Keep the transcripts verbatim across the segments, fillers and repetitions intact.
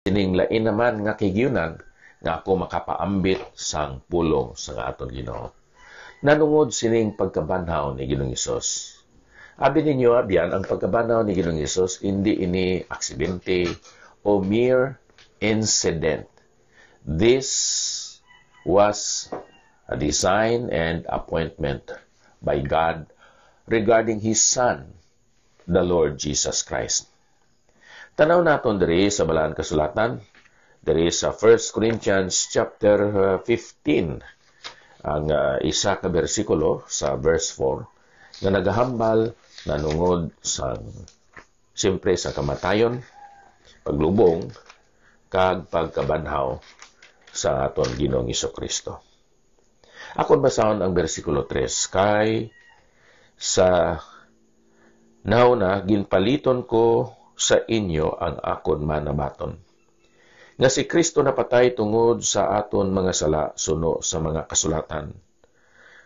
sining lain naman nga kahigayunan nga ako makapaambit sang pulong sang aton Ginoo. Nanungod sining pagkabanhaw ni Ginoong Hesus. Abi ninyo, abyan, ang pagkabanhaw ni Ginoong Hesus, hindi ini aksidente o mere incident. This was a design and appointment by God regarding His Son, the Lord Jesus Christ. Tanaw naton diri sa Balaan Kasulatan, diri sa First Corinthians chapter, uh, fifteen, ang, uh, isa ka bersikulo sa verse four, nga nagahambal nanungod sa, siyempre, sa kamatayon, paglubong, kag pagkabanhaw sa aton Ginoong Jesu-Cristo. Akon basahon ang bersikulo tres, kay sa nauna ginpaliton ko sa inyo ang akon manabaton, nga si Cristo napatay tungod sa aton mga sala suno sa mga kasulatan,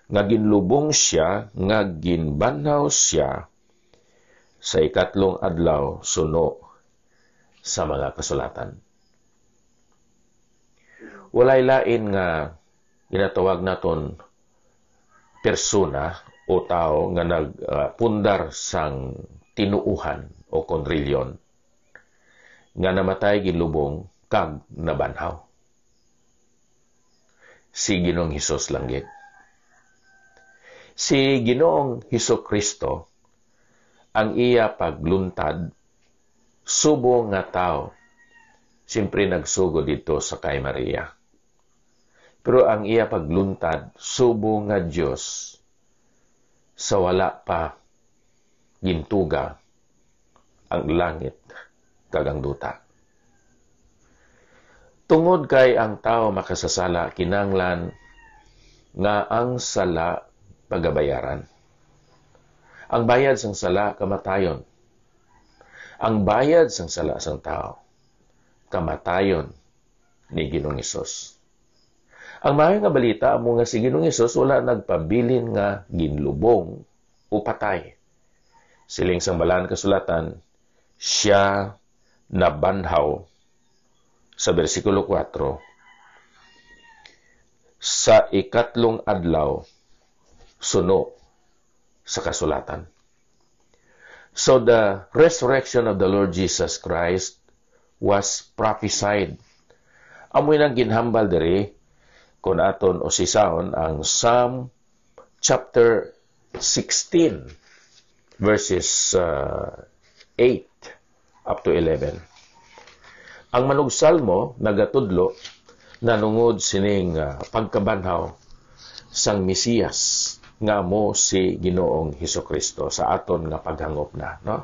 nga ginlubong sia, nga ginbanhaw sia sa ikatlong adlaw suno sa mga kasulatan. Walay lain nga ginatawag naton persona o tawo nga nagpundar sang tinuohan o kon reliyon nga namatay, ginlubong, kag nabanhaw. Si Ginoong Hesus lang gid. Si Ginoong Hesus-Kristo, ang iya pagluntad subong nga tawo, siyempre nagsugod didto sa kay Maria. Pero ang iya pagluntad subong nga Dios, sa wala pa gintuga ang langit kag ang duta. Tungod kay ang tawo makasasala, kinahanglan nga ang sala pagabayaran. Ang bayad sang sala, kamatayon. Ang bayad sang sala sang tawo, kamatayon ni Ginoong Hesus. Ang maayo nga balita amo nga si Ginoong Hesus wala nagpabilin nga ginlubong o patay. Siling sang Balaan Kasulatan, sia nabanhaw sa bersikulo kuwatro, sa ikatlong adlaw suno sa kasulatan. So the resurrection of the Lord Jesus Christ was prophesied. Amoy nang ginhambal diri, kung aton usisahon ang Psalm chapter sixteen, verses, uh, eight up to eleven. Ang manugsalmo nagatudlo nanungod sining, ah, pagkabanhaw sang Mesiyas nga amo si Ginoong Jesu-Cristo sa aton nga paghangop na, no?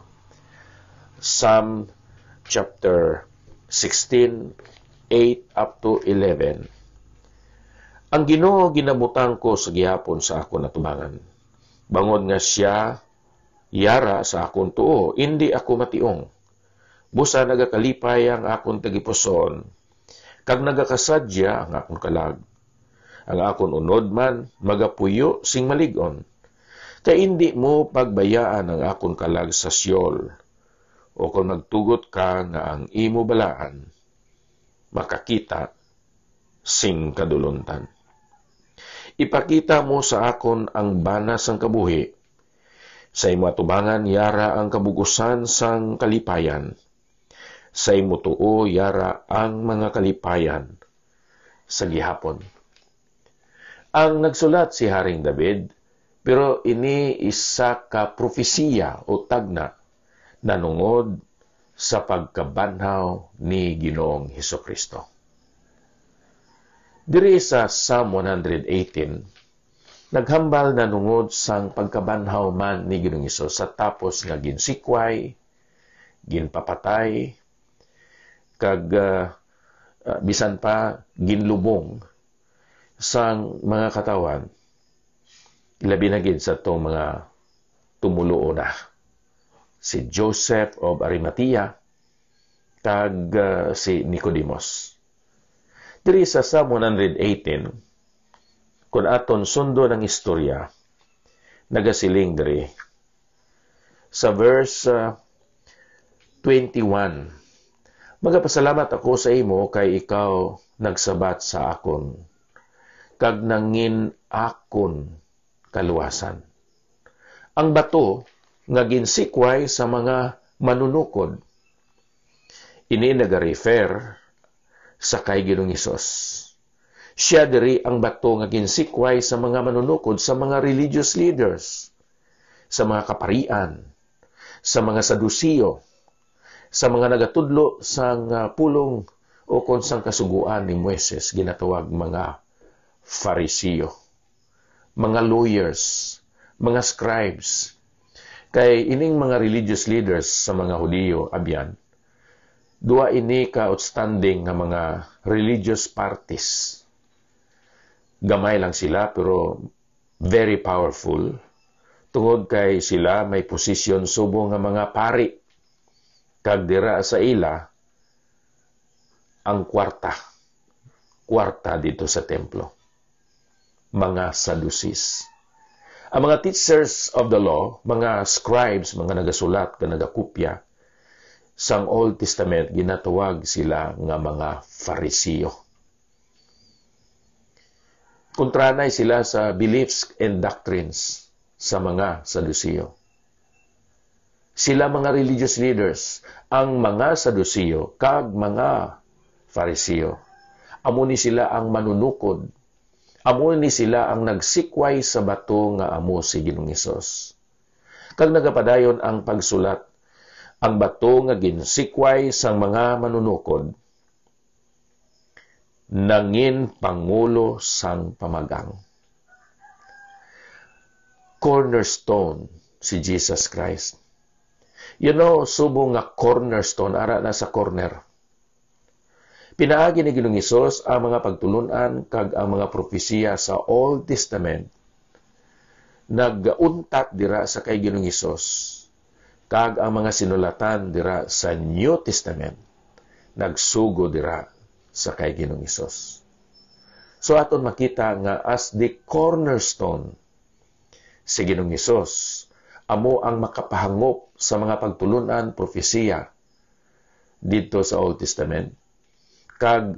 Psalm chapter sixteen, eight up to eleven. Ang Ginoo ginabutang ko sa gihapon sa akon atubangan, bangod nga sia yara sa akon tuo, indi ako mationg. Busa nagakalipay ang akon tagipusoon, kag nagakasadya ang akon kalag. Ang akon unod man magapuyo sing malig-on, kay indi mo pagbayaan ang akon kalag sa Sheol, o kon magtugot ka nga ang imo balaan makakita sing kadulontan. Ipakita mo sa akon ang bana sang kabuhi. Sa imo atubangan yara ang kabug-usan sang kalipayan. Sa imo tuo yara ang mga kalipayan sa gihapon. Ang nagsulat si Haring David, pero ini isa ka propesiya o tagna nanungod sa pagkabanhaw ni Ginoong Jesu-Cristo. Diri sa Psalm one hundred eighteen, naghambal nanungod sang pagkabanhaw man ni Ginoong Hesus sa tapos nga ginsikway, ginpapatay, kag, ah, ah, bisan pa ginlubong sang mga katawhan, ilabi na gid sa atong mga tumoluo na, si Joseph of Arimathea kag, ah, si Nicodemus. Diri sa Psalm one hundred eighteen, kung aton sundon ang istorya, nagasiling diri sa verse, ah, twenty-one, Magapasalamat ako sa imo kay ikaw nagsabat sa akon, kag nangin akon kaluwasan. Ang bato nga ginsikway sa mga manunukod. Ini nagarefer sa kay Ginoong Hesus. Siya diri ang bato nga ginsikway sa mga manunukod, sa mga religious leaders, sa mga kaparian, sa mga Saduceo, sa mga nagatudlo sang, ah, pulong ukon sang kasugoan ni Moises, ginatawag mga Fariseo, mga lawyers, mga scribes. Kay ining mga religious leaders sa mga Hudiyo, abyan, dua ini ka outstanding nga mga religious parties. Gamay lang sila, pero very powerful, tungod kay sila may posisyon subong nga mga pari, kag dira sa ila ang kwarta, kwarta dito sa templo. Mga Sadducees. Ang mga teachers of the law, mga scribes, mga nagasulat nga nagakopya sang Old Testament, ginatawag sila nga mga Fariseo. Kuntranay sila sa beliefs and doctrines sa mga Saduceo. Sila mga religious leaders, ang mga Saduceo kag mga Fariseo. Amo ni sila ang manunukod. Amo ni sila ang nagsikway sa bato nga amo si Ginoong Hesus. Kag nagapadayon ang pagsulat, ang bato nga ginsikway sang mga manunukod nangin pangulo sang pamagang. Cornerstone si Jesus Christ. You know, subong nga cornerstone, ara na sa corner. Pinaagi ni Ginoong Hesus ang mga pagtulon-an kag ang mga propesiya sa Old Testament nagauntat dira sa kay Ginoong Hesus, kag ang mga sinulatan dira sa New Testament nagsugo dira sa kay Ginoong Hesus. So, aton makita nga as the cornerstone, si Ginoong Hesus amo ang makapahangop sa mga pagtulon-an, propesiya didto sa Old Testament, kag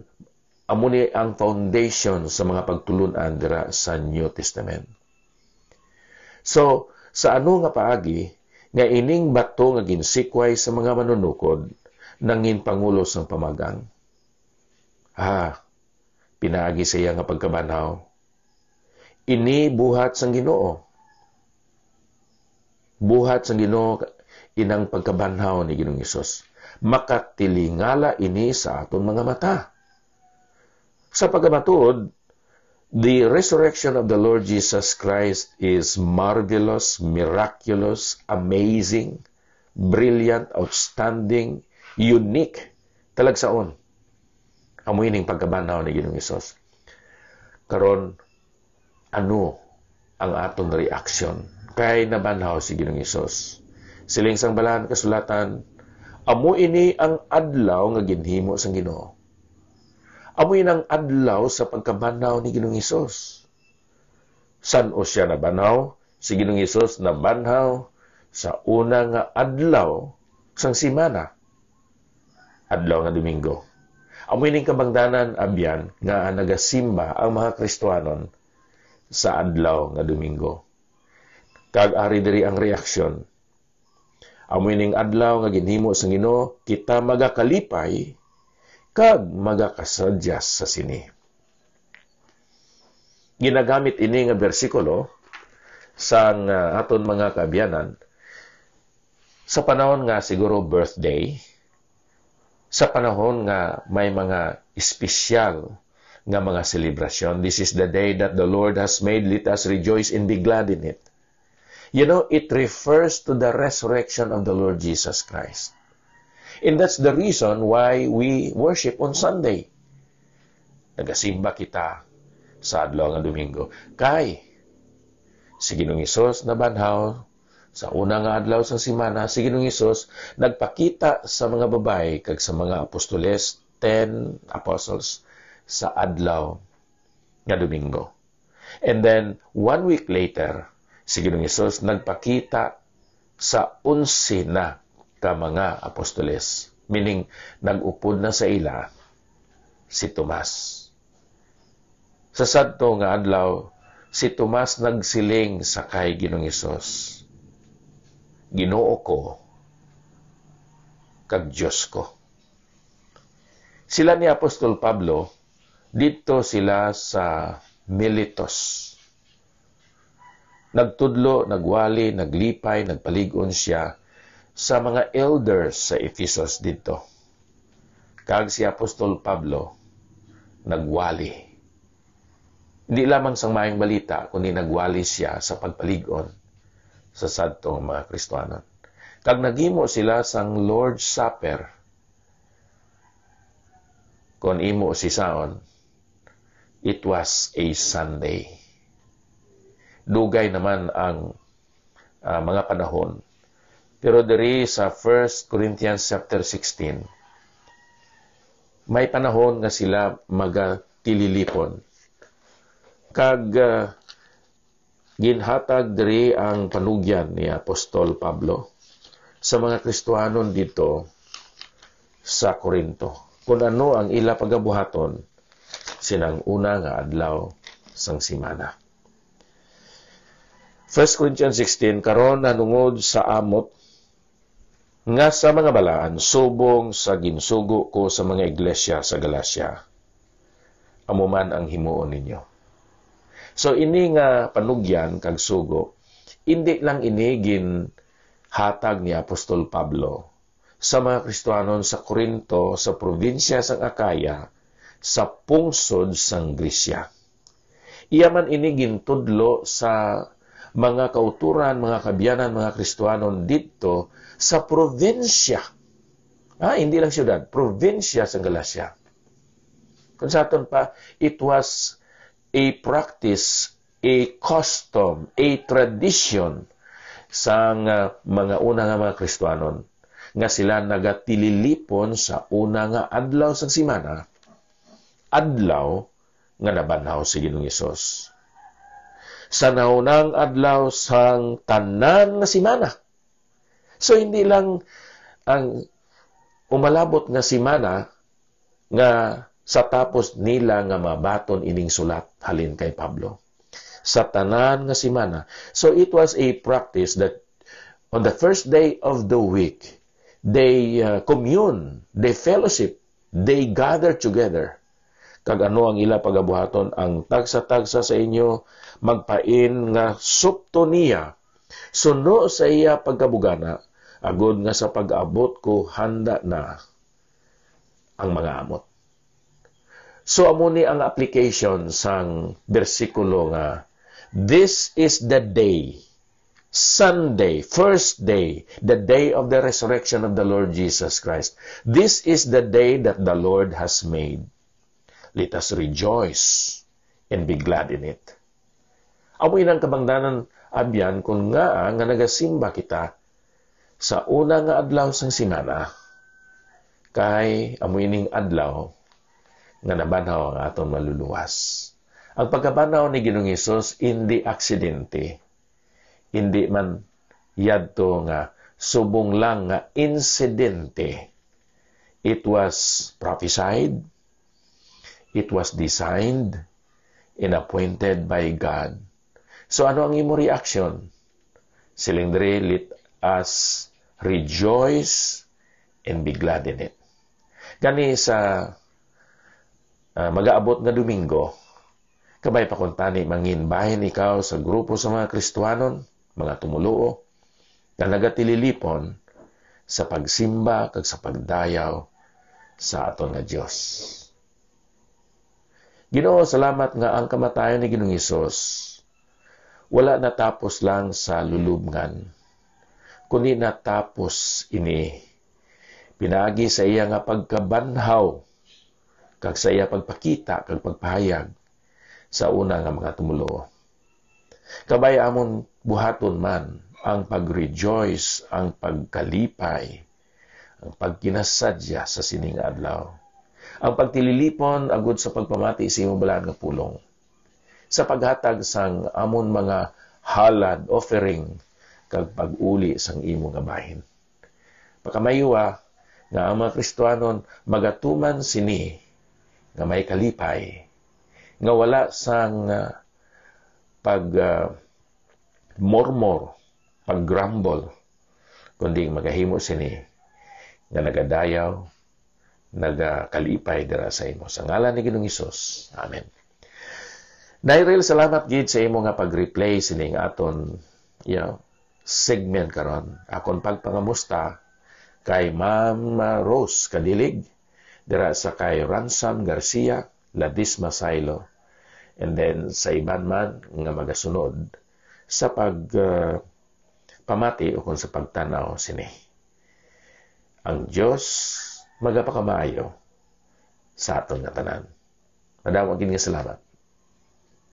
amo ni ang foundation sa mga pagtulon-an dira sa New Testament. So, sa ano nga paagi nga ining bato nga ginsikway sa mga manunukod nangin pangulo sang pamagang? Ah, pinaagi sa iya nga pagkabanhaw. Ini buhat sang Ginoo. Buhat sang Ginoo inang pagkabanhaw ni Ginoong Hesus. Makatilingala ini sa aton mga mata. Sa pagkamatuod, the resurrection of the Lord Jesus Christ is marvelous, miraculous, amazing, brilliant, outstanding, unique, talagsaon. Amo ining pagkabanhaw ni Ginoong Hesus. Karon, ano ang aton reaksyon kay nabanhaw si Ginoong Hesus? Siling sang Balaan Kasulatan, "Amo ini ang adlaw nga ginhimo sang Ginoo." Amo ini ang adlaw sa pagkabanhaw ni Ginoong Hesus. San-o siya nabanhaw? Si Ginoong Hesus nabanhaw sa una nga adlaw sang semana, adlaw nga Domingo. Amo ining kabangdanan, abyan, nga nagasimba ang mga Kristiyanon sa adlaw nga Domingo. Kag ari diri ang reaksyon. Amo ining adlaw nga ginhimo sang Ginoo, kita magakalipay kag magakasadyas sa sini. Ginagamit ini nga bersikulo sang, ah, aton mga kaabyanan sa panahon nga siguro birthday, sa panahon nga may mga espesyal nga mga selebrasyon. This is the day that the Lord has made. Let us rejoice and be glad in it. You know, it refers to the resurrection of the Lord Jesus Christ. And that's the reason why we worship on Sunday. Nagasimba kita sa adlaw nga Domingo. Kay, si Ginoong Hesus nabanhaw sa una nga adlaw sa semana, si Ginoong Hesus nagpakita sa mga babayi kag sa mga apostoles, ten apostles, sa adlaw nga Domingo. And then, one week later, si Ginoong Hesus nagpakita sa onse na ka mga apostoles. Meaning, nag-upod na sa ila si Tomas. Sa sadto nga adlaw, si Tomas nagsiling sa kay Ginoong Hesus, "Ginoo ko kag Dios ko." Sila ni Apostol Pablo, didto sila sa Miletus. Nagtudlo, nagwali, naglipay, nagpalig-on sia sa mga elders sa Ephesus didto. Kag si Apostol Pablo nagwali. Hindi lamang sang Maayong Balita, kundi nagwali sia sa pagpalig-on sa sadto nga mga Kristiyanon. Kag naghimo sila sang Lord's Supper. Kon imo sisaon, it was a Sunday. Dugay naman ang, ah, mga panahon. Pero diri sa First Corinthians chapter sixteen, may panahon nga sila magatililipon. Kag, ah, ginhatag diri ang panugyan ni Apostol Pablo sa mga Kristiyanon didto sa Corinto, kung ano ang ila pagabuhaton sinang una nga adlaw sang semana. First Corinthians sixteen, karon, nahanungod sa amot nga sa mga balaan subong sa ginsugo ko sa mga iglesia sa Galacia, amo man ang himuon ninyo. So, ini nga panugyan kag sugo, indi lang ini ginhatag ni Apostol Pablo sa mga Kristiyanon sa Corinto, sa probinsya sang Acaya, sa pungsod sang Grecia. Iya man ini gintudlo sa mga kauturan, mga kaabyanan, mga Kristiyanon didto sa probinsya. Ah, hindi lang siyudad, probinsya sa Galacia. Kung sa aton pa, it was a practice, a custom, a tradition sang, ah, mga una nga mga Kristiyanon nga sila nagatililipon sa una nga adlaw sang semana, adlaw nga nabanhaw si Ginoong Hesus. Sa naunang adlaw sang tanan nga semana. So, hindi lang ang umalabot nga semana nga sa tapos nila nga mabaton ining sulat halin kay Pablo. Sa tanan nga semana. So, it was a practice that on the first day of the week, they, uh, commune, they fellowship, they gather together. Kag ano ang ila pagabuhaton? Ang tagsa-tagsa sa inyo magpain nga supto niya suno sa iya pagkabugana, agod nga sa pag-abot ko handa na ang mga amot. So, amo ni ang application sang bersikulo nga, "This is the day, Sunday, first day, the day of the resurrection of the Lord Jesus Christ. This is the day that the Lord has made. Let us rejoice and be glad in it." Amo inang kabangdanan, abyan, kun ngaa nga nagasimba kita sa una nga adlaw sang semana, kay amo ining adlaw nga nabanhaw ang aton Manluluwas. Ang pagkabanhaw ni Ginoong Hesus indi aksidente, indi man yadto nga subong lang nga insidente. It was prophesied, it was designed, and appointed by God. So, ano ang imo reaction? Siling diri, "Let us rejoice and be glad in it." Gani sa, ah, mag-aabot nga Domingo, kabay pa kuntani manginbahin ikaw sa grupo sa mga Kristiyanon, mga tumuluo, nga nagatililipon sa pagsimba kag sa pagdayaw sa aton nga Dios. Ginoo, salamat nga ang kamatayon ni Ginoong Hesus wala natapos lang sa lulubngan, kundi natapos ini pinaagi sa iya nga pagkabanhaw kag sa iya pagpakita kag pagpahayag sa una nga mga tumuluo. Kabay amon buhaton man ang pag-rejoice, ang pagkalipay, ang pagkinasadya sa sining adlaw, ang pagtililipon agud sa pagpamati sa imong balaan nga pulong, sa paghatag sang amon mga halad, offering, kag pag-uli sang imo nga bahin. Pakamayua, nga ang mga Kristiyanon magatuman sini nga may kalipay, nga wala sang, ah, pag, ah, murmur, pag-grumble, kundi magahimo sini nga nagadayaw, nagakalipay dira sa imo. Sa ngalan ni Ginoong Hesus. Amen. Nairil, salamat gid sa imo nga pag-replay sining aton, you know, segment karon. Akon pagpangamusta kay Ma'am Rose Kadilig, dira sa kay Ransom Garcia, Ladisma Silo, and then sa iban man nga magasunod sa pag, uh, pamati o kung sa pagtanaw sini. Ang Dios magapakamaayo sa aton nga tanan. Madamo gid nga salamat.